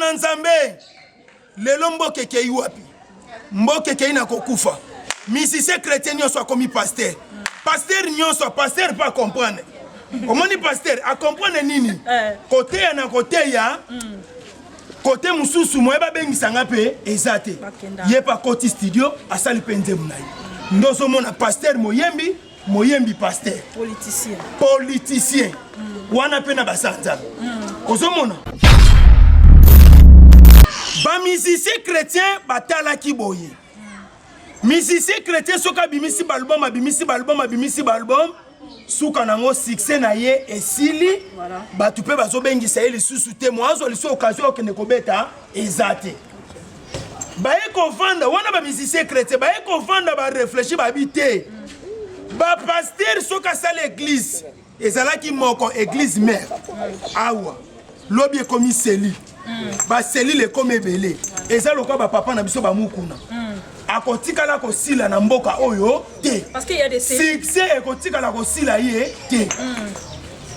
na Nzambe. Lelo mboka ekei wapi? Mboka ekei na kokufa. Musicien chretien nyonso akomi pasteur. Pasteur nyonso, pasteur mpe acomprendre. Omoni pasteur acomprendre nini? Eh. Koteya na koteya kote mosusu moye babengisa nga mpe eza te. Ye mpe akoti studio asali mpe nzembo na ye. Nde ozomona pasteur moyembi moyembi pasteur politicien politicien mm. wana mpe na basala nzambe mm. ozomona bamusicien chrétien batalaki boye musicien chrétien soki abimisi baalbum abimisi baalbum abimisi baalbum suka nango succès na ye esili bato mpe bazobengisa ye lisusu te moazwa lisusu occasion okende kobeta eza te baye kovanda wana ba musicien chrétien baye kovanda ba réfléchir babi te ba pasteur soki asali église ezalaki moko église mère awa lobi ekomi seli baselile ekomi ebele eza lokola bapapa na biso bamukuna akotikala kosila na mboka oyo te succès ekotikala kosila ye te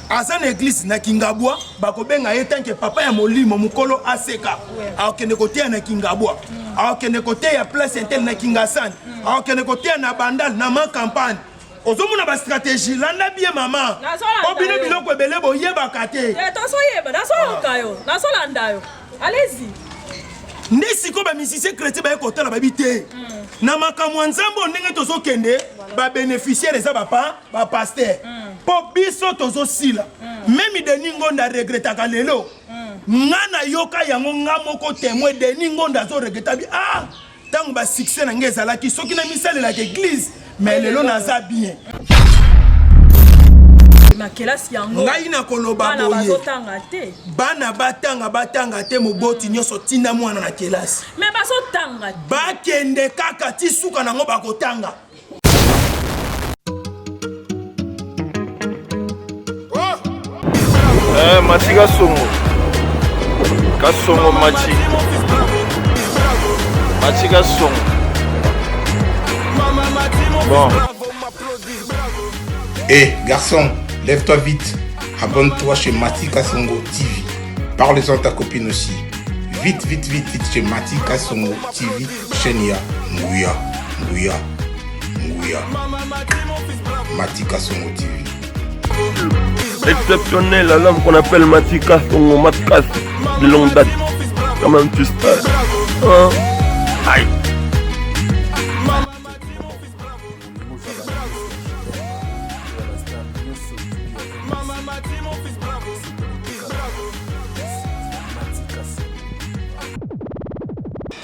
aza na eglise na Kingabwa bakobenga ye tanke papa ya molimo mokolo aseka akokende koteya na Kingabwa akokende koteya place intel na Kingasani akokende koteya na Bandal na ma campagne ozomona bastratégie landa bien mama po bino biloko ebele boyebaka te eh, tozoyeba nazoyoka yo nazolanda yo allez-y nde sikoyo bamusicien chrétien baye kotala babi te mm. na makambo ya nzambe oyo ndenge tozokende babénéficiaire eza bapa bapaster mpo mm. biso tozosila mm. meme Denis Ngonda aregretaka lelo mm. nga nayoka yango nga moko témoin Denis Ngonda azoregreta bi ah ntango basuccès na ngai ezalaki soki namisalelaka église mais lelo naza bien ngai nakoloba boye bana batanga batanga te moboti nyonso tinda mwana na kelasi bakende kaka ti suka nango bakotanga Eh, Mati Kasongo. Kasongo Mati. Mati Kasongo. Bon. Hé, eh, garçon, lève-toi vite. Abonne-toi chez Mati Kasongo TV. Parle-en à ta copine aussi. Vite, vite, vite, vite chez Mati Kasongo TV, chaîne ya Nguya, Nguya, Nguya. Mati Kasongo TV. Exceptionnel à l'homme qu'on appelle Mati Kasongo, Matkas de longue date. Quand même, tu sais. Hein? Aïe.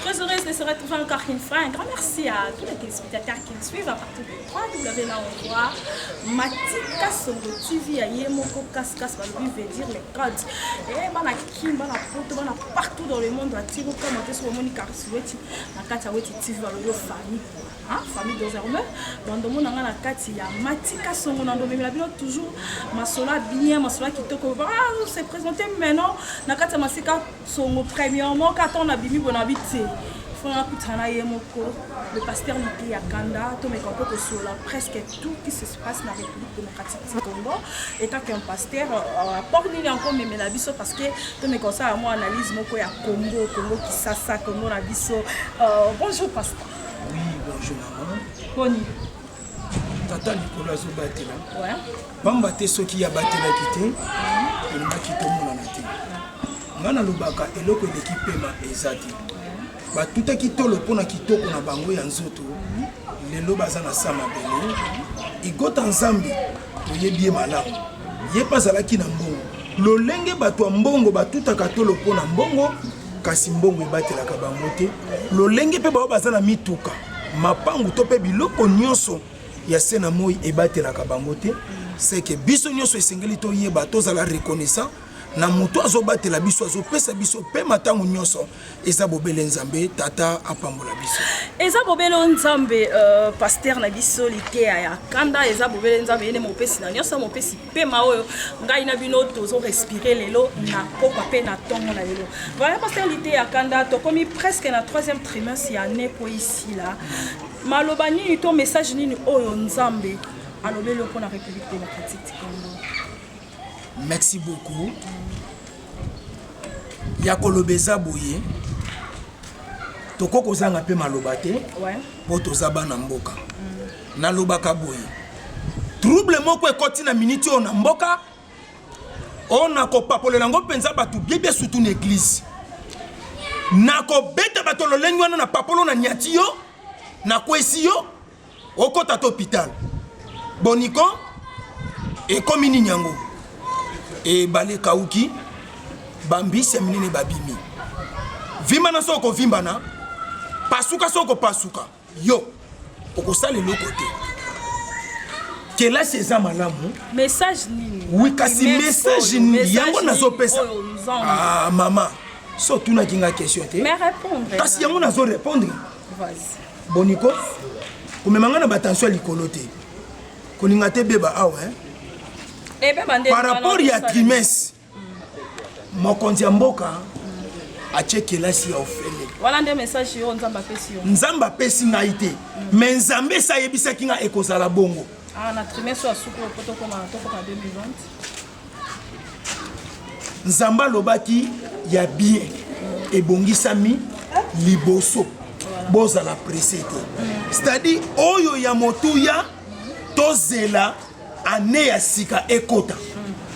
Très heureuse de se retrouver encore une fois. Un grand merci à tous les téléspectateurs qui nous suivent à partir de 3W là on voit Matika Songo TV ya ye moko kas kas balobi veut dire les codes. Et bana Kim, bana Poto, bana partout dans le monde entier kama te so bomoni Karis Weti na kati ya Weti TV balobi famille quoi. Hein? Famille désormais bandomona nga na kati ya Matika Songo na ndomemela bino toujours masolo bien masolo kitoko. Ah, se présenter maintenant na kati ya Masika Songo premièrement ka ntango nabimi boye nabi te fo nakutana na ye moko le pasteur Liteya Kanda tomeka mpe kosolola presque tout qui se passe na République démocratique du Congo étant qu'un pasteur apport nini yango memela biso parce que tomeka kosala mwa analyse moko ya Congo Congo Kisasa Congo na biso euh, bonjour pasteur. Oui, bonjour maman. Boni. Tata likolo azobatela. Ouais. Pamba te soki abatelaki te elingaki tomonana te. Nga nalobaka eloko eleki pema eza te. Batutaki tolo mpo na kitoko na bango ya nzoto, lelo baza na sa mabele. Igota Nzambe toyebi ye malamu, ye mpe azalaki na mbongo. Lolenge bato ya mbongo batutaka tolo mpo na mbongo, kasi mbongo ebatelaka bango te. Lolenge mpe baoyo baza na mituka, mapangu to mpe biloko nyonso ya se na moi ebatelaka bango te. C'est que biso nyonso esengeli toyeba, tozala reconnaissant na moto azobatela biso, azopesa biso pema ntango nyonso. Eza bobele Nzambe. Tata apambola biso. Eza bobele Nzambe, euh, pasteur na biso Liteya ya Kanda, eza bobele Nzambe ye nde mopesi na nyonso, mopesi pema oyo ngai na bino tozo respirer lelo na pokwa pe na tongo na lelo. Voilà pasteur Liteya ya Kanda, tokomi presque na troisième trimestre ya année po isila. Maloba nini to message nini oyo Nzambe alobeli yo mpona République démocratique du Congo? Merci beaucoup. Ya koloba eza boye, tokoki kozanga mpe maloba te mpo toza bana mboka. Nalobaka boye, trouble moko ekoti na miniti oyo na mboka oyo, nakopapolela yango mpenza bato biebie, surtout na église. Nakobeta bato lolenge wana na papolo, na nyati yo, nakwesi yo, okota to hôpital. Boniko ekomi nini yango? Ebale ekauki, bambisi ya minene babimi. Vimbana so okovimbana, pasuka so okopasuka, yo okosala eloko te. Kelasi eza malamu. Message nini? Oui, kasi message nini yango nazopesa? Ah, mama, so otunaki nga question te. Mais répondre. Kasi yango nazo répondre. Boniko komema nga na batension ya likolo te, kolinga te beba awa, par rapport ya trimestre, mokonzi ya mboka atie kelasi ya ofele. Wana nde message oyo Nzambe apesi yo? Nzambe apesi ngai te, mais Nzambe esi ayebisaki ngai ekozala bongo. Ah, na trimestre oyo asuku po tokoma 2020. Nzambe alobaki ya bien ebongisami liboso, bozala pressé te. C'est-à-dire oyo ya motuya, tozela année ya sika ekota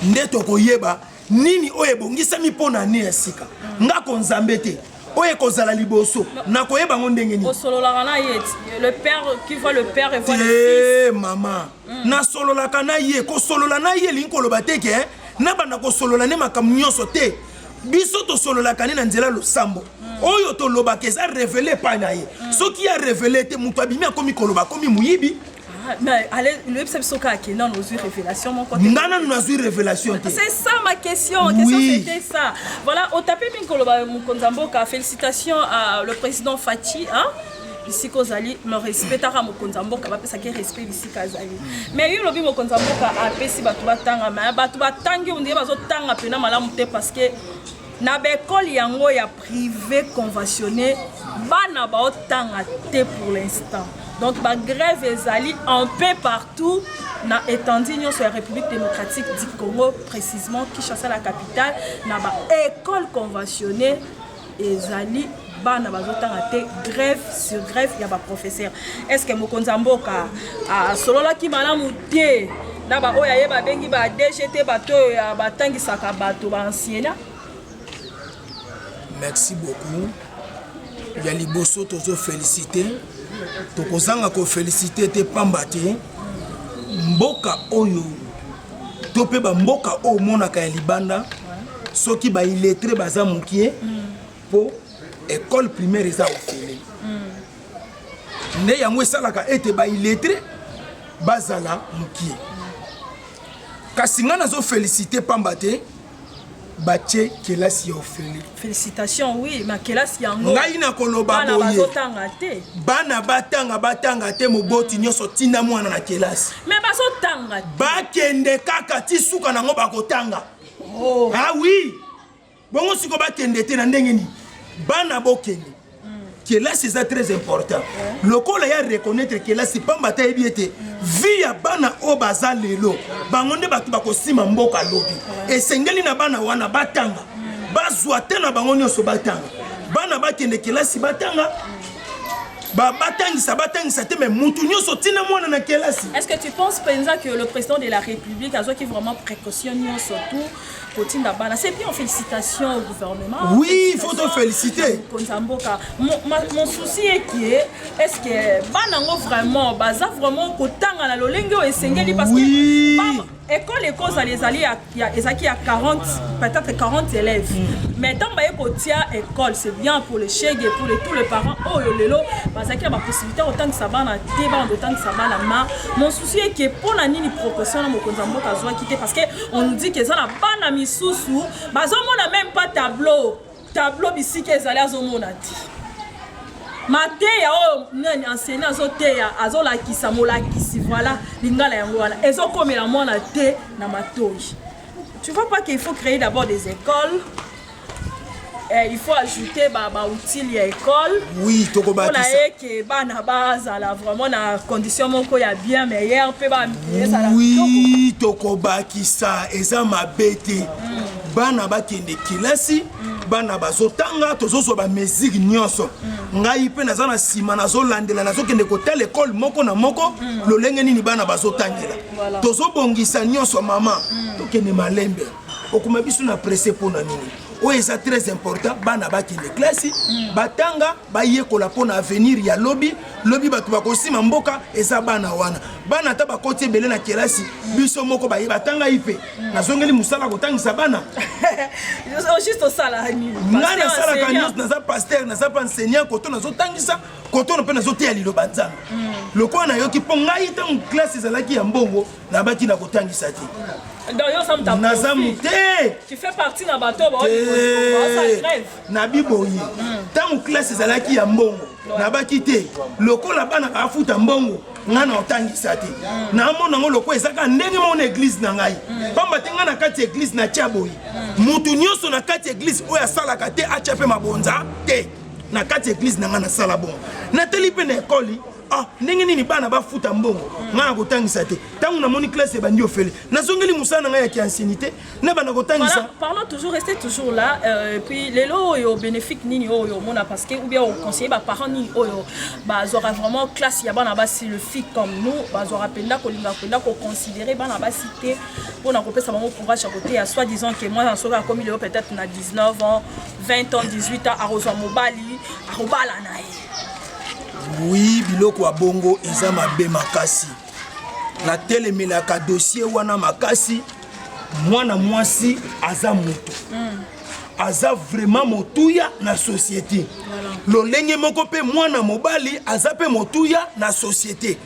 nde tokoyeba nini oyo ebongisami mpo na année ya sika. Ngako Nzambe te, oyo ekozala liboso nakoyeba yango ndenge nini? Osololaka na ye, le père qui voit le père et voit le fils. Te, mama, nasololaka na ye. Kosolola na ye elingi koloba te ke nabanda kosolola nde makambo nyonso te. Biso tosololaka nde na nzela losambo. Oyo tolobaka eza révélé epai na ye. Soki ya révélé te, moto abimi akomi koloba, akomi moyibi. Ah, mais allez, loyebisa biso kaka ke nano ozwi révélation moko te. Nga nanu nazwi révélation te. C'est ça ma question. Question, c'était ça. Voilà, otape mingi koloba mokonzi ya mboka. Félicitations à le président Fatshi, hein? Bisika ozali, me respectaka mokonzi ya mboka, bapesaki respect bisika azali. Mais yo olobi mokonzi ya mboka apesi bato batanga, mais bato batangi ondire bazotanga mpena malamu te, parce que na baekole yango ya privé conventionné, bana baotanga te pour l'instant. Donc bagrève ezali un peu partout na étendue nyonso ya République démocratique du Congo, précisément Kinshasa la capitale. Na baécole conventionné ezali bana bazotanga te, grève sur grève ya baprofesseur. Est ce que mokonzi ya mboka asololaki malamu te na baoyo aye babengi ba DGT, bato oyo batangisaka bato, baanciena? Merci beaucoup. Ya liboso, tozofélicité, tokozanga kofélicité te, pamba te mboka oyo to mpe bamboka oyo omonaka ya libanda, soki baillettré baza mokie, mpo école primaire eza ofele, nde yango esalaka ete baillettré bazala mokie. Kasi ngai nazofélicité pamba te batie kelasi ya ofele. Félicitation, oui, mais kelasi yango, Ngai nakoloba bana boye, bazotanga te. Bana batanga, batanga te, moboti nyonso tinda mwana na kelasi. Mais bazotanga te. Bakende kaka ti suka nango, bakotanga. Oh. Ah oui, bongo siko bakende te na ndenge nini? Bana bokende kelasi, eza très important. Lokola ya reconnaître kelasi, pamba te ayebi ete vie ya bana oyo baza lelo, bango nde bato bakosima mboka lobi. Esengeli na bana wana batanga, bazwa te na bango nyonso batanga. Bana bakende kelasi, batanga, batangisa, batangisa te, mais mutu nyonso ntina mwana na kelasi. Est-ce que tu penses mpenza que le président de la République azwaki vraiment précaution nyonso tout kotinda bana? C'est bien, félicitations au gouvernement. Oui, il faut te féliciter. Mokonzi ya mboka, mon souci est que est ce que bana yango vraiment baza vraiment kotanga na lolenge oyo esengeli? Parce que école ekozala ezali ezalaki ya 40, peut-être 40 élèves, mais ntango baye kotia école, c'est bien pour les chege, pour les tous les parents oyo lelo bazalaki na bapossibilité ya kotangisa bana te, bana kotangisa bana. Ma mon souci est que mpo na nini proportion na mokonzi ya mboka azwaki te? Parce que on nous dit que eza na bana misusu bazomona même pas tableau, tableau bisika ezali azomona te. Mateya oyo nani enseignant azoteya, azolakisa, molakisi, voilà lingala yango wana ezokomela mwana te na matoi. Tu vois pas qu'il faut créer d'abord des écoles? Il faut ajouter baoutils ya école. Oui, mpona eke bana bazala vraiment na condition moko ya bien meilleure mpe ezala. Oui, tokobakisa, eza mabe te. Bana bakende kelasi. Bana bazotanga, tozozwa bamesure nyonso. Ngai mpe naza na nsima, nazolandela, nazokende kotala ekole moko na moko, lolenge nini bana bazotangela. Tozobongisa nyonso, mama. Tokende malembe, okoma biso na presse mpo na nini? Oyo eza très important, bana bakende klasi, batanga, bayekola mpo na avenir ya lobi. Lobi bato bakosima mboka eza bana wana. Bana ata bakoti ebele na kelasi, biso moko baye batanga ye mpe nazongeli mosala kotangisa bana. Juste osala nini? Ngai nasalaka nyonso. Naza pasteur, naza mpe enseignant. Koto nazotangisa, kotono mpe nazoteya liloba Nzambe. Lokola nayoki mpo ngai, ntango classe ezalaki ya mbongo, nabaki na kotangisa te. Donc yo oza moto Naza mote. Tu fais partie na bato baosala grève? Nabi boye, ntango classe ezalaki ya mbongo, nabaki te. Lokola bana bafuta mbongo, ngai na otangisa te. Namona yango lokola ezaka ndenge moko na église na ngai, pamba te ngai na kati ya église natya boye: mutu nyonso na kati ya église oyo asalaka te, atya mpe mabonza te na kati ya église na ngai. Nasala bongo, natali mpe na ekoli. Ah, ndenge nini bana bafuta mbongo, ngai na kotangisa te? Ntango namoni classe ebandi ofele, nazongeli mosala na ngai ya kiancienité na banda kotangisa. Voilà, parlons toujours, restez toujours là. Et puis, lelo oyo bénéfique nini oyo mona, parce que ou bien on conseiller ba parents nini oyo bazwaka vraiment classe ya bana basi, le fille comme nous, bazwaka penda kolinga penda ko considérer bana basi te mpona kopesa bango courage ya koteya, soit disant que moi soki akomi lelo peut-être na 19 ans, 20 ans, 18 ans, akozwa mobali, akobala na ye. Oui, biloko ya bongo eza mabe makasi. Natelemelaka dossier wana makasi. Mwana mwasi aza moto, aza vraiment motuya na société. Lolenge moko mpe mwana mobali aza mpe motuya na société.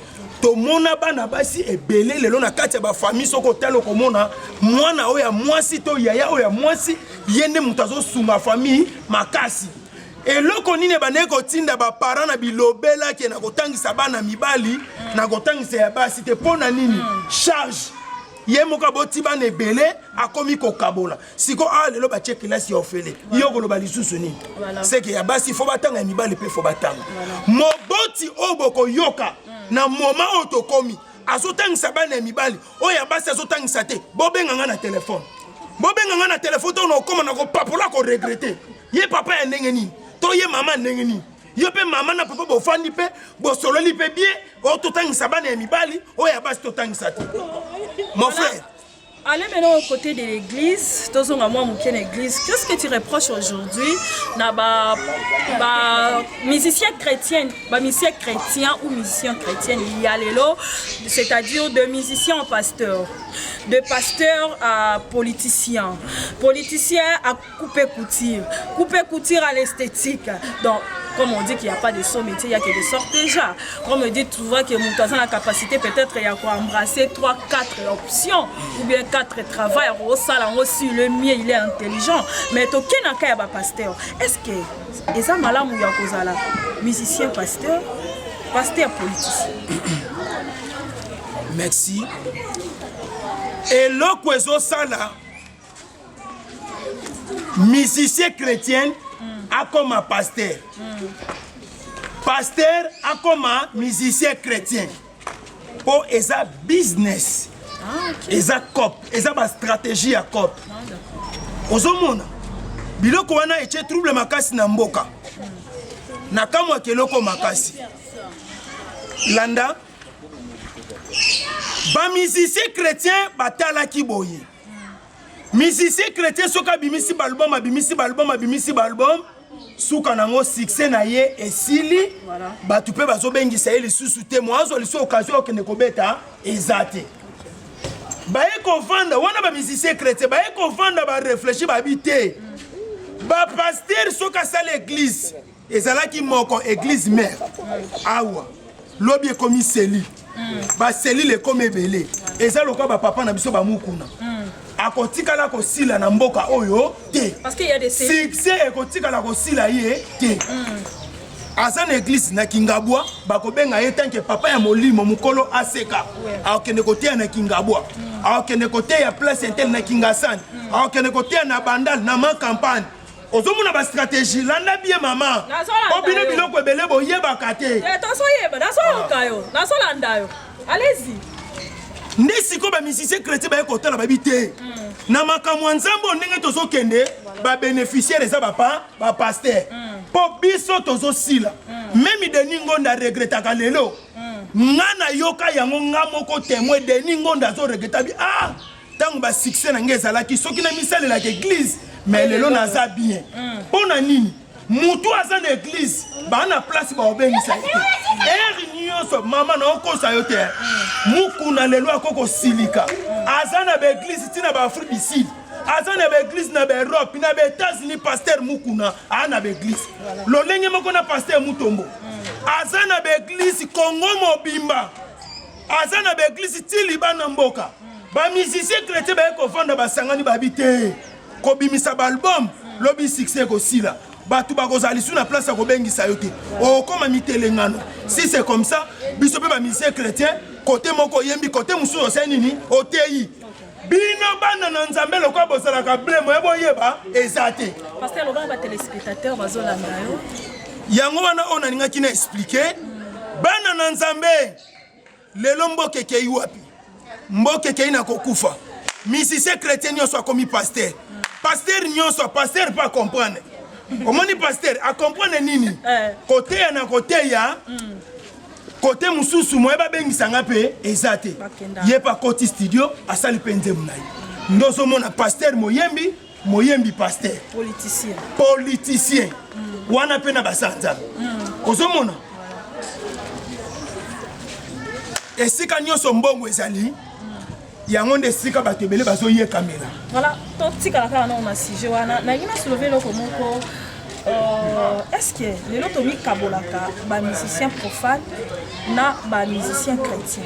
Tomona bana basi ebele lelo na kati ya bafamille. Soki otali, okomona mwana oyo ya mwasi to yaya oyo ya mwasi, ye nde moto azosunga famille makasi. Eloko nini ebandeki kotinda baparent na bilobelaki na kotangisa bana mibali, na kotangisa ya basi te? Mpo na nini? Charge ye moko aboti bana ebele, akomi kokabola. Siko awa lelo batie kelasi ya ofele, yo koloba lisusu nini? Seke ya basi faut batanga, ya mibali mpe faut batanga. Moboti oyo bokoyoka na moma oyo tokomi azotangisa bana ya mibali, oyo ya basi azotangisa te, bobenga nga na telefone, bobenga nga na telefone. To na okóma na kopapola, koregretter ye papa ya ndenge nini to ye mama ndenge nini. Yo mpe mama na papa bofandi mpe bosololi mpe bien: oyo totangisa bana ya mibali, oyo ya basi totangisa te, mon frère. Allez maintenant au côté de l'église, tozonga mwa moke na église. Qu'est-ce que tu reproches aujourd'hui na ba musiciens chrétiens, ba musiciens chrétiens ou musiciens chrétiennes il y a lelo, c'est-à-dire de musiciens en pasteur, de pasteur à politicien, politicien à couper couture, couper couture à l'esthétique? Donc comme on dit qu'il n'y a pas de sot métier, il y a que des sortes déjà. Comme on dit souvent que moto aza la capacité peut-être il y a quoi embrasser 3 4 options ou bien 4 travail osala yango si le mieux il est intelligent. Mais tokei na cas ya bapasteur, est-ce que eza malamu ya kozala musicien pasteur, pasteur politicien? Merci. Eloko ezosala musicien chrétien akoma pasteur, pasteur akoma musicien chrétien, mpo eza business. Eza coop, eza bastratégie ya coop. Ozomona biloko wana etie trouble makasi na mboka. Nakamwaka eloko makasi. Landa, bamusicien chrétien batalaki boye: musicien chrétien soki abimisi baalbum, abimisi baalbum, abimisi baalbum, suka nango succès na ye esili. Bato mpe bazobengisa ye lisusu te. Mo azwa lisusu occasion okende kobeta eza te. Baye kovanda wana, bamusicien chrétien baye kovanda, baréfléchir, babi te, bapasteur soki asala église, ezalaki moko église mère awa, lobi ekomi cellule, bacellule ekomi ebele. Eza lokola bapapa na biso bamukuna, akotikala kosila na mboka oyo te. Parce qu'il y a des cellules. Succès ekotikala kosila ye te. Aza na église na Kingabwa, bakobenga ye tanke papa ya molimo, mokolo aseka, akokende koteya na Kingabwa, akokende koteya place un tel na Kingasani, akokende koteya na Bandal, na ma campagne. Ozomona bastratégie. Landa bien, mama. Nazolanda Po bino yo. biloko ebele boyebaka te. Eh, tozoyeba, nazoyoka yo, nazolanda yo, allez-y. Nde sikoyo bamusicien chrétien baye kotala babi te na makambo ya Nzambe oyo ndenge tozokende, babénéficiaire eza bapa bapasteur, mpo biso tozosila. Même Denis Ngonda aregretaka lelo. Nga nayoka yango nga moko témoin. Denis Ngonda azoregreta bi: "Ah, ntango basuccès na ngai ezalaki, soki namisalelaka église, mais lelo naza bien." Mpo na nini? Mutu aza na église, baa na place baobengisa ye te ere nyonso. Mama, na okosa yo te. Mukuna lelo ako kosilika, aza na baéglise ntina baAfrique du Sud, aza na baéglise na baEurope, na baÉtats-Unis. Pasteur Mukuna aa na baéglise lolenge moko na pasteur Mutombo, aza na baéglise Kongo mobimba, aza na baéglise ti libana mboka. Bamusicien chrétien baye kovanda, basangani, babi te kobimisa baalbum, lobi succès ekosila, bato bakozala lisu na place ya kobengisa yo te, okóma mitelengano. Si c'est comme ça, biso mpe bamusicien chrétien, kote moko oyembi, kote mosusu osali nini? Oteyi. Bino bana na Nzambe, lokola bozalaka blemo ya boyeba eza te. Pasteur, loba na batéléspectateur bazolanda yo. Yango wana oyo nalingaki na expliquer bana na Nzambe. Lelo mboka ekei wapi? Mboka ekei na kokufa. Musicien chrétien nyonso akomi pasteur, pasteur nyonso pasteur mpo acomprendre. Omoni, pasteur acomprendre nini? Koteya na koteya, kote mosusu moye babengisanga mpe eza te. Ye mpe akoti studio, asali mpe nzembo na ye. Nde ozomona pasteur moyembi, moyembi pasteur. Politicien. Politicien wana mpe na basala Nzambe. Ozomona esika nyonso mbongo ezali, yango nde esika bato ebele bazoyekamela. Voilà, totikala kaka nano na sujet wana. Nalingi nasoulever eloko moko. Est ce que lelo tomikabolaka bamusicien profane na bamusicien chrétien?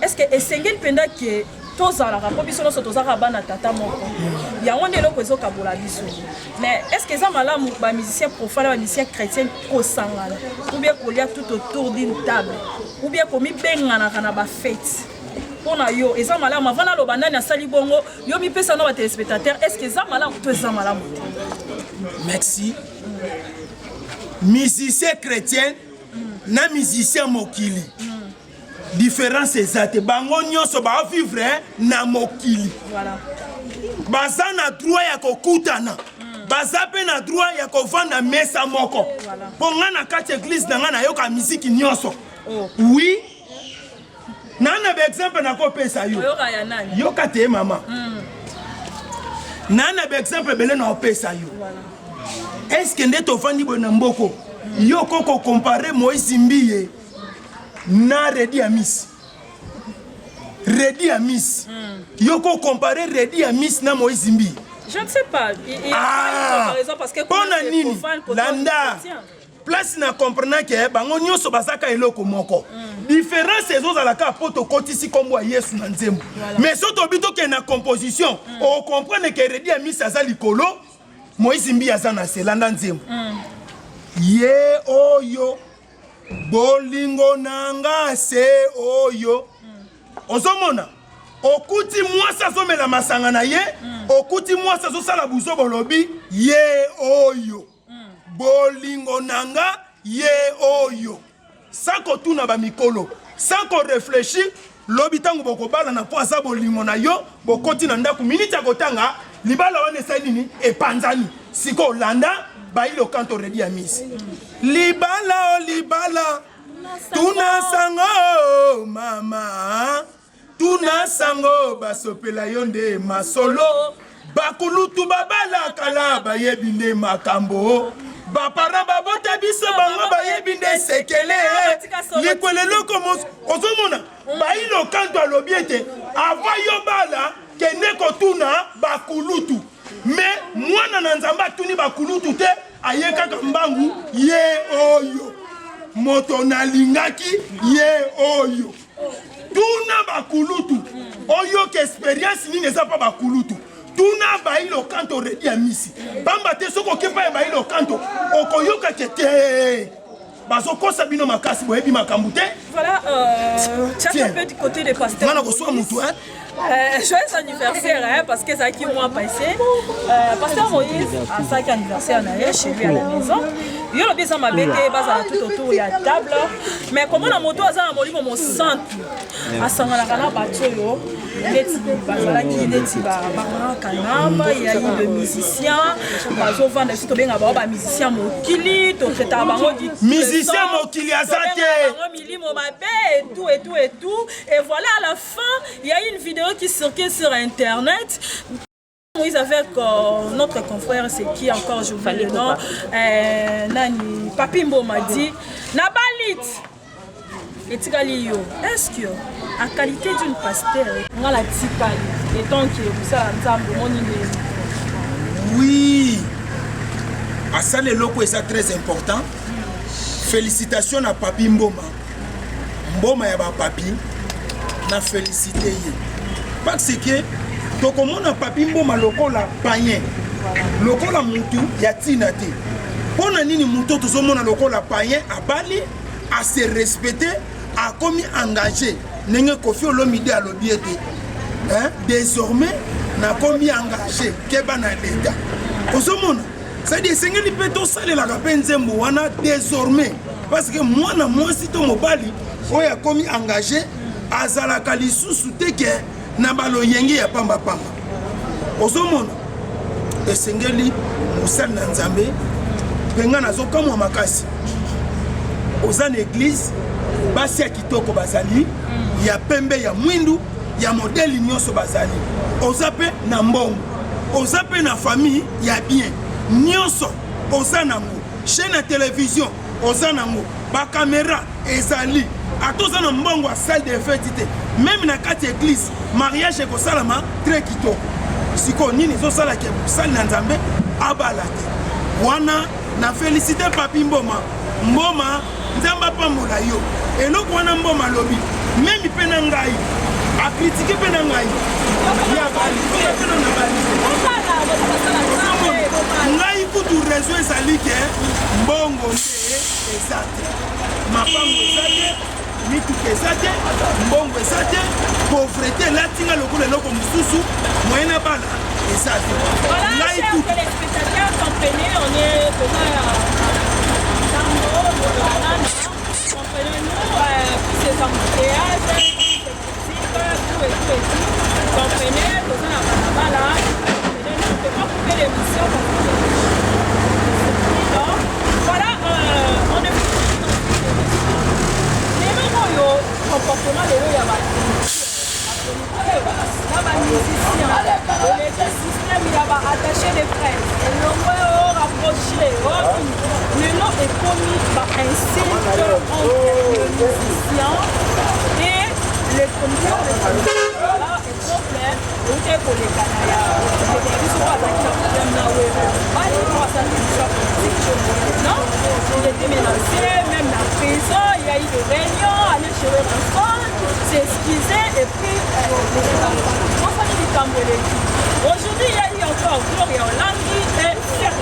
Est ce que esengeli mpenza ke tozalaka, mpo biso nyonso tozalaka bana tata moko? Yango nde eloko ezokabola biso. Mais est ce que eza malamu bamusicien profane na bamusicien chrétien kosangana, ou bien kolia tout autour d'une table, ou bien komibenganaka na bafete? Mpo na yo, eza malamu? Avant naloba nani asali bongo, yo mipesa na batéléspectateur: est ce que eza malamu to eza malamu te? Merci. Musicien chrétien na musicien mokili, différence eza te. Bango nyonso baovivre na mokili. Baza na droit ya kokutana, baza mpe na droit ya kovanda mesa moko. Mpo ngai na kati ya église na ngai, nayoka miziki nyonso. Oui, naa na baexemple nakopesa yo. Oyoka ya nani? Yoka te, mama. Naa na baexemple ebele na opesa yo. Est-ce nde tovandi boye na mboko, yo koko comparer Moïse Mbiye na Redi Amis? Redi Amis, yo ko comparer Redi Amis na Moïse Mbiye? Je ne sais pas. Il y a Ah! une comparaison parce que Mpo na nini? Landa place na comprendre ke bango nyonso bazaka eloko moko. Différence ezozalaka mpo tokotisi nkombo ya Yesu na nzembo. Mais so tobi tokende na composition, ocomprendre ke Redi Amisi aza likolo, Moïse Mbi aza na se. Landa nzembo ye oyo: "Bolingo na nga se oyo." Ozomona, okuti mwasi azomela masanga na ye, okuti mwasi azosala buzo, bolobi: "Ye oyo bolingo na nga, ye oyo", sans kotuna bamikolo, sans korefléchir. Lobi ntango bokobalana, mpo aza bolingo na yo, bokoti na ndako, miniti ya kotanga, libala wana esali nini? Epanzani. Sikoyo olanda bayilo kanto Redi ya misi: "Libala o libala, tuna sango mama, tuna sango, basopela yo nde masolo. Bakulutu babalakala, bayebi nde makambo. Bapara babota biso, bango bayebi nde sekele likwele eloko mos." Ozomona, bayilo kanto alobi ete ava yo bala, kende kotuna bakulutu. Mais mwana na Nzambe atuni bakulutu te, aye kaka mbangu: "Ye oyo moto nalingaki, ye oyo." Tuna bakulutu, oyoka expérience nini eza mpa bakulutu. Tuna bayilo kanto Redi ya misi, pamba te soki okepa ya bayilo kanto, okoyoka ke te, bazokosa bino makasi, boyebi makambo te. Voilà, tu as Tiens. un peu du côté des pasteurs. Nga na koswa mutu, hein? Joyeux anniversaire, hein, parce que ezalaki mois passé. Pasteur Moïse asalaki anniversaire na ye chez lui à la maison. Yo lobi eza mabe te bazala tout autour ya table, mais komona moto aza na molimo mosantu asanganaka na bato oyo neti bazalaki neti bakanamba ya eu de musicien bazovanda biso tobenga bango bamusicien mokili, totraitaka bango musicien mokili aza te. Milimo mabe et tout et tout et tout. Et voilà, à la fin il y a une vidéo qui circule sur internet. Moïse avec notre confrère, c'est qui encore, j'oublie le nom, nani, Papi Mboma dit nabalit etikali yo, est-ce que a qualité d'une pasteur nga la tikali etant que mosala Nzambe, omoni ndenge? Oui, asala eloko eza très important. Félicitation na Papi Mboma, mboma ya bapapi, na félicité ye parce que tokomona Papi Mboma lokola payen, lokola mutu ya ntina te. Mpo na nini mutu tozomona lokola payen abali, ase respecte, akomi engagé ndenge Kofi Olomide alobi ete, hein, désormais nakomi engagé, keba na leta. Ozomona, c'est-à-dire esengeli mpe tosalelaka mpe nzembo wana désormais, parce que mwana mwasi to mobali oyo akomi engagé azalaka lisusu te ke na baloyenge ya pambapamba. Ozomona, esengeli mosali na Nzambe mpe ngai nazokamwa makasi. Oza na église, basi ya kitoko bazali, ya pembe, ya mwindu, ya modèle nyonso bazali. Oza mpe na mbongo, oza mpe na famille ya bien, nyonso oza nango, chaîne ya télévision oza nango, bacaméra ezali, ata oza na mbongo ya salle de fête te, même na kati ya église mariage ekosalama très kitoko. Sikoyo nini ezosalaka mosali na Nzambe abala te? Wana na félicité Papi Mboma. Mboma, Nzambe apambola yo. Eloko wana Mboma alobi, même mpe na ngai acritiquer mpe na ngai ya bali mpe na bali ngai kutu. Réseau ezali ke mbongo nde eza te, mapango eza te, mituka eza te, mbongo eza te, pauvreté elatinga lokola eloko mosusu, moyen na bala eza te. Ngai kutu, comprenez, on est comprenez-nous, tous ces embouteillages, ces critiques, tout et tout et tout. Comprenez, toza na balabala, comprenez-nous, on ne peut pas couper l'émission parce que donc, voilà, on est lelo oyo comportement lelo ya bato na bamusicien oleki système ya baattaché de presse elongo oyo rapproché oyo lelo ekomi bainsulte entre le musicien et les producteurs de voilà exemple euti koleka na ya ndeko na biso oyo azalaki na problème na Wera bali po asalaki biso ya politique. Non, il était menacé même na prison. Il y a eu des réunions, aller chez Werrason s'excuser et puis osali likambo eleki. Aujourd'hui, il y a eu encore Gloria Olangi et Ferre,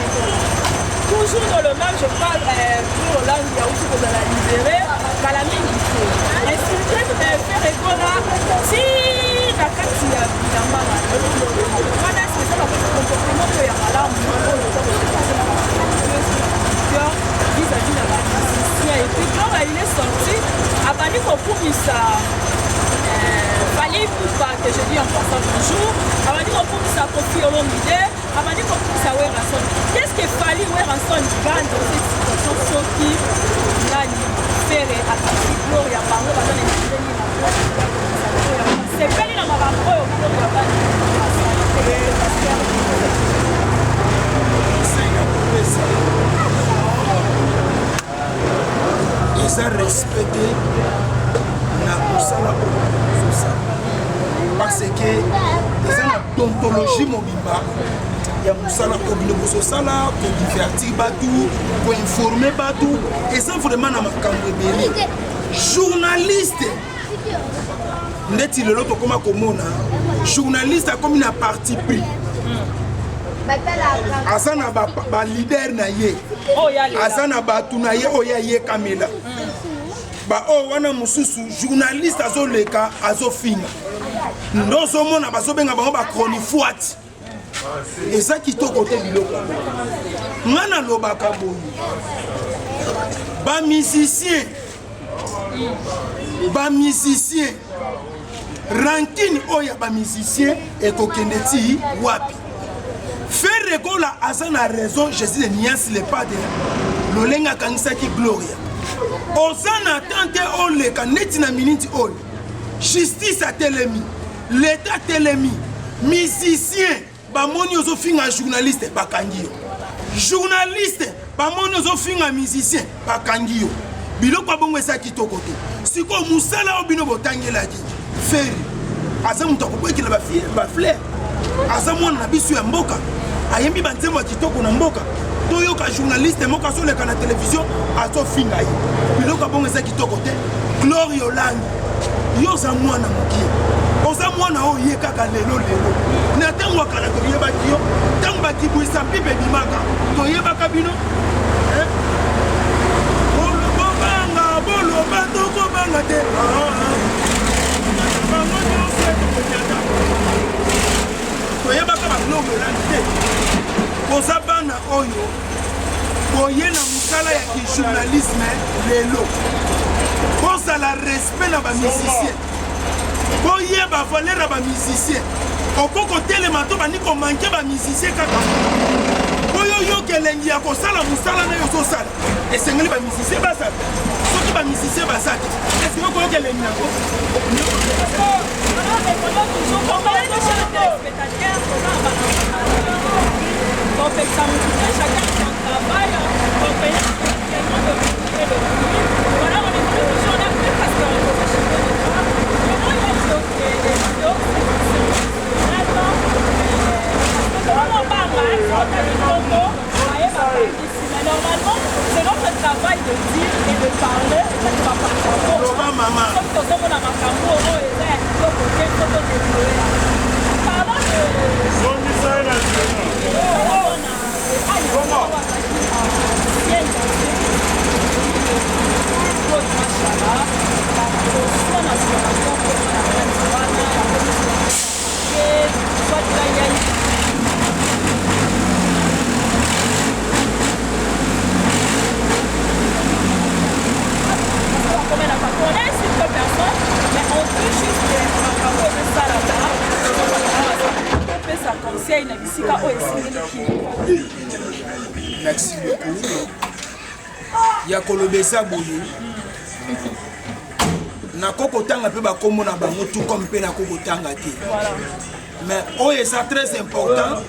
toujours dans le même, je parle, Gloria Olangi auti kozala libéré kala mingi te, insulté Ferre Gola ti na kati ya bilamba na wana. Est-ce eza na comportement oyo ya malamu oyo vis-à-vis na bamusicien? Et puis Gloria, il est sorti, abandi kokumisa Fally Ipupa, que je dis en passant bonjour, abandi kokumisa Kofi Olomide, abandi kokumisa Werrason. Qu'est-ce que Fally, Werrason gagne dans cette situation soki nani, Ferre akasi Gloria? Bango baza na intérêt nini na Gloria? Sepeli na makambo oyo Gloria bani? Conseil ya kopesa eza respect te na mosala oyo ozosala, parce que eza na déontologie mobimba ya mosala oyo bino bozosala, kodivertir bato, koinformer bato. Eza vraiment na makambo ebele. Journaliste ndeti lelo tokóma komona journaliste akomi na parti pris, aza na baleader na ye, aza na bato na ye oyo ayekamela baoyo wana mosusu. Journaliste azoleka, azofinga. Nde ozomona bazobenga bango ba chronifuati. Eza kitoko te biloko yango. Nga nalobaka boye, ba musicien, ba musicien, rancune oyo ya ba musicien ekokende ti wapi? Ferre Gola aza na raison, Jesus de Nias le padre, lolenge akangisaki Gloria. Oza na temps te oleka neti na minute oyo. Justice atelemi, l'etat atelemi, musicien bamoni ozofinga journaliste bakangi yo. Journaliste bamoni ozofinga musicien bakangi yo. Biloko ya bongo eza kitoko te. Sikoyo mosala oyo bino botangelaki Ferre aza moto akobwekela bafleur, aza mwana na biso ya mboka, ayembi banzembo ya kitoko na mboka. Toyoka journaliste moko azoleka na televizio azofinga ye. Biloko ya bongo eza kitoko te. Gloria Olangi, yo oza mwana mokie, oza mwana oyo ye kaka lelo lelo. Na ntango ya kala toyebaki yo, ntango bakibwisa mpipe ebimaka toyebaka bino. Bobanga, boloba, tokobanga te. Bango nyonso tokonyata. Toyebaka ba Gloria Olangi te. Boza bana oyo boye na mosala ya kijournalisme lelo. Bozala respect na ba musicien, boyeba valeur ya ba musicien. Okoki kotelema to bandi komanke ba musicien kaka oyo yoka elengi ya kosala mosala na yo ozosala. Esengeli ba musicien bazala. Soki ba musicien baza te, est-ce que okoyoka elengi yango? Normalement, c'est notre travail de dire et de parler. Loba mama. Tozomona makambo oyo eza ya kitoko te, faut todéplorer. Parlant de Conseil na bisika oyo esengeli. Merci beaucoup. Ya koloba eza boye, nako kotanga mpe bakombo na bango tout comme mpe nako kotanga te. Mais oyo eza très important,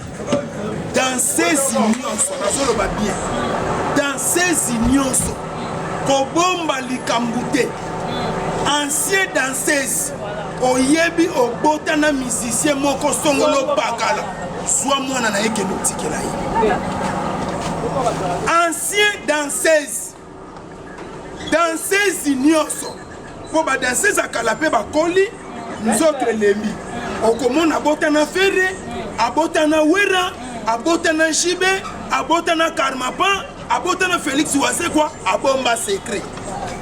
dans ces nyonso nazoloba bien, dans ces nyonso kobomba likambo te. Ancien danseuse oyebi obota na musicien moko songolo pakala, zwa mwana na ye kende otikela ye. Ancien danseuse, danseuse nyonso, mpo ba danseuse ya kala mpe bakoli nzoto elembi, okomona abota na Ferre, abota na Wera, abota na Jibe, abota na Karmapan, abota na Félix Wazekwa, abomba secret.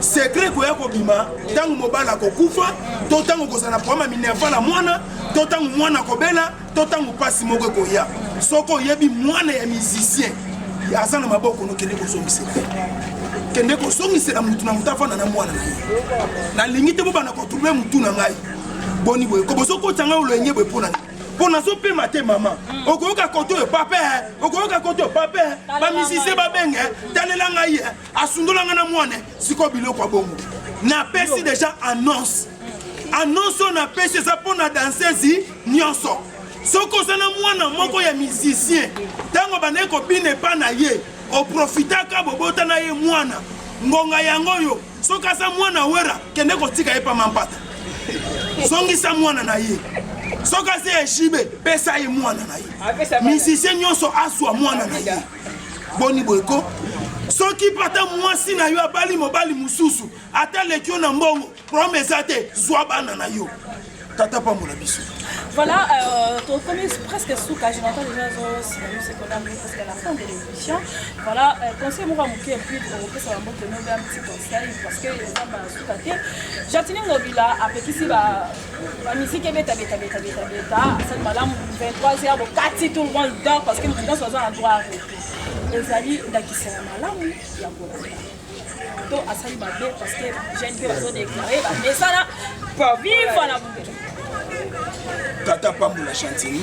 Secret koya kobima ntango mobali akokufa, to ntango kozala na problème ya minerval ya mwana, to ntango mwana akobela, to ntango mpasi moko ekoya. Soki oyebi mwana ya musicien aza na maboko, no kende kozongisela ye, kende kozongisela mutu na mutu afanda na mwana na ye. Nalingi te bobanda kotrouble mutu na ngai boni boye ko bozokotisa ngai olenge boye mpo na nini? Mpo nazopema te mama. Okoyoka kote oyo pape, okoyoka kote oyo pape, ba musicien babenge talela ngai, asundola ngai na mwana. Sikoyo biloko ya bongo napesi deja annonce. Annonce oyo napesi eza mpo na danseuse nyonso. Soki oza na mwana moko ya musicien, ntango bandaki kobina epa na ye, oprofitaka bobota na ye mwana, ngonga yango oyo. Soki aza mwana Wera, kende kotika ye pa Mampata, zongisa mwana na ye. Soki aza ya Jibe, pesa ye mwana na ye. Musicien nyonso azwa mwana na ye. Boni boyeko. Soki pata mwasi na yo abali mobali mosusu, ata leki yo na mbongo, problème eza te, zwa bana na yo. Tata pambola biso. Voilà, euh, tokomi presque suka, je n'entends déjà c'est qu'on a presque à la fin de l'émission. Voilà, euh, conseil moko ya moke et puis okopesa bango teno un petit conseil parce que eza mbala suka te. Jatini Ngobila apekisi ba ba musique ebeta beta beta beta beta, asali malamu 23 heures bokati tout le monde dort parce que moto nyonso aza na droit à repos. Ezali ndakisa ya malamu ya kolanda. To asali mabe parce que jeune mpe bazo déclare bamesana viva na butu. Tata pambola Chantini,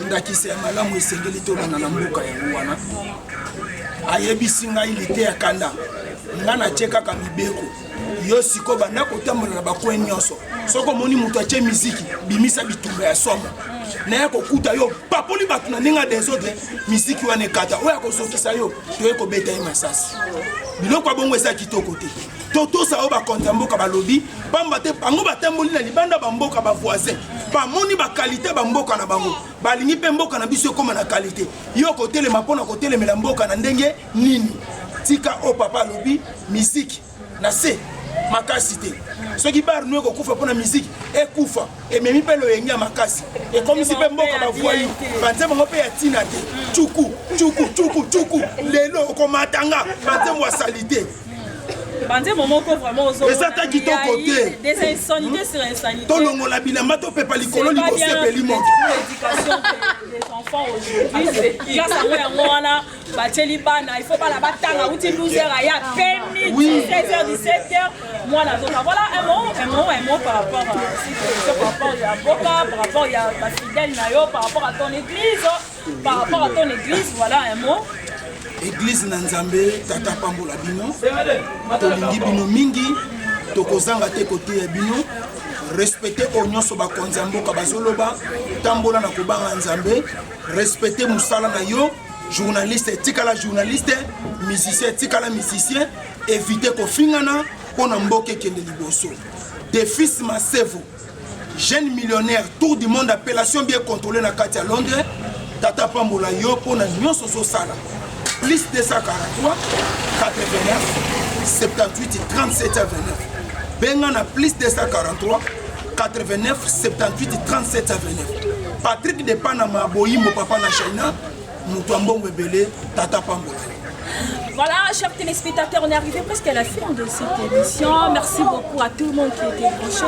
ndakisa ya malamu esengeli tolanda na mboka yango wana. Ayebisi ngai liteya kanda, nga natie kaka mibeko. Yo sikoyo banda kotambola na bakwe nyonso, soki omoni moto atie miziki, bimisa bitumba ya somo naye kokuta yo papoli bato na ndenge ya desordre, miziki wana ekata. Oyo akozokisa yo, toye kobeta ye masasi. Biloko ya bongo eza kitoko te. Totosa oyo bakonzi ya mboka balobi, pamba te bango batamboli na libanda bamboka bavoisin, bamoni bakalite bamboka na bango, balingi mpe mboka na biso ekóma na kalite. Yo kotelema mpo na kotelemela mboka na ndenge nini? Tika oyo papa alobi, miziki na se makasi te. Soki bar nu ekokufa mpo na miziki, ekufa ememi mpe loyenge ya makasi, ekomisi mpe mboka bavoyu banzembo ngo mpe ya ntina te. Cuku cuku cuku cuku, lelo okomatanga banzembo ya salite. Banzembo moko vraiment eza ata kitoko te. Des insanités sur insanité. Tolongola bilamba, topepa likolo liboso epeli moto. L'éducation des enfants aujourd'hui, classe yango yango wana batieli bana, il faut bana batanga uti 12 heures aya pemi 16 heures 17 heures mwana azoka. Voilà un mot, un mot, un mot par rapport à cette par rapport ya mboka, par rapport ya bafidèle na yo, par rapport à ton église, par rapport à ton église. Voilà un mot. Église na Nzambe, tata pambola bino, tolingi bino mingi, tokozanga te koteya bino. Respecte oyo nyonso bakonzi ya mboka bazoloba, tambola na kobanga Nzambe, respecte mosala na yo. Journaliste etikala journaliste, musicien etikala musicien, évite kofingana mpo na mboka ekende liboso. Defis Masevo, jeune millionnaire, tour du monde, appellation bien contrôlée na kati ya Londres, tata pambola yo mpo na nyonso ozosala. Plus 243 89 78 37 29. Benga na plus 243 89 78 37 29. Patrick de Panama, Boyimbo papa na China, moto ya mbongo ebele, tata pambola yo. Voilà, chers téléspectateurs, on est arrivé presque à la fin de cette émission. Merci beaucoup à tout le monde qui était branché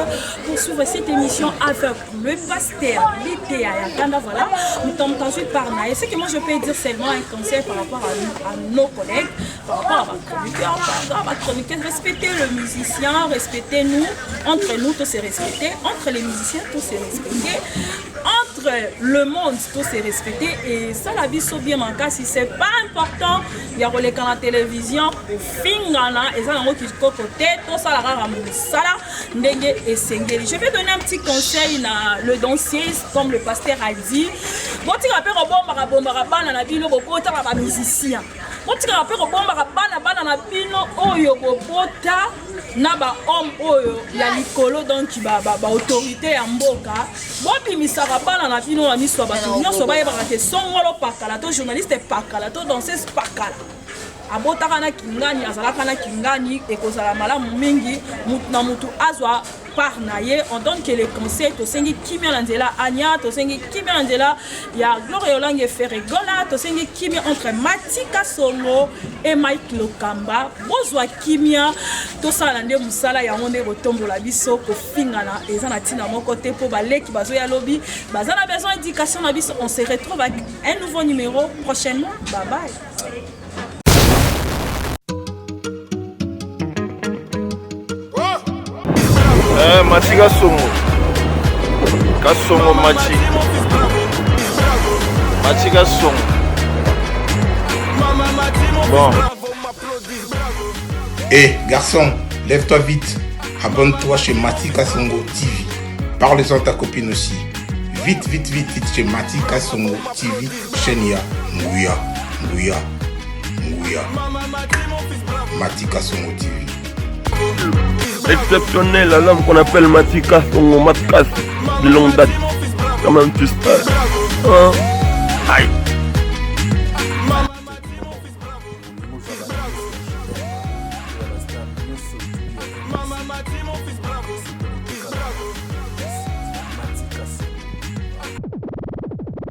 pour suivre cette émission avec le pasteur Litea Yakanda. Voilà, nous sommes ensuite par là. Et ce que moi je peux dire seulement un conseil par rapport à nos collègues, par rapport à ma chroniqueur, par rapport à ma chroniqueuse, respectez le musicien, respectez-nous, entre nous tous se respecter, entre les musiciens tous se respecter, entre le monde tous se respecter. Et ça la vie so bien manka, si c'est pas important, il y a relais la télévision, fingana, et ça nango qui côté, tout ça la rara sala ndenge esengeli. Je vais donner un petit conseil na le dossier, comme le pasteur a dit. Botika pe kobombaka bombaka bana na bino bokotaka ba musicien. Botika pe kobombaka bana bana na bino oyo bobota na ba homme oyo ya likolo, donc ba ba, ba autorité ya mboka. Bobimisaka bana na bino na miso ya bato nyonso, bayebaka ke songolo pakala to journaliste pakala to danseuse pakala abotaka na kingani, azalaka na kingani. Ekozala malamu mingi mutu na mutu azwa part na ye. On donne que les conseils. Tosengi kimia na nzela Ania, tosengi kimia na nzela ya Gloria Olange Ferregola, tosengi kimia entre Matika Songo et Mike Lokamba. Bozwa kimia, tosala nde mosala yango nde kotombola biso. Kofingana eza na ntina moko te, mpo baleki bazoya lobi baza na besoin éducation na biso. On se retrouve avec un nouveau numéro prochainement. Bye bye. Eh, Mati Kasongo. Kasongo Mati. Mati Kasongo. Bon. Hé, garçon, lève-toi vite. Abonne-toi chez Mati Kasongo TV. Parle-en à ta copine aussi. Vite, vite, vite, vite chez Mati Kasongo TV, chaîne ya Nguya, Nguya, Nguya. Mati Kasongo TV. Exceptionnel à l'homme qu'on appelle Mati Kasongo Matkas de longue date. Quand même tu sais. Hein? Aïe.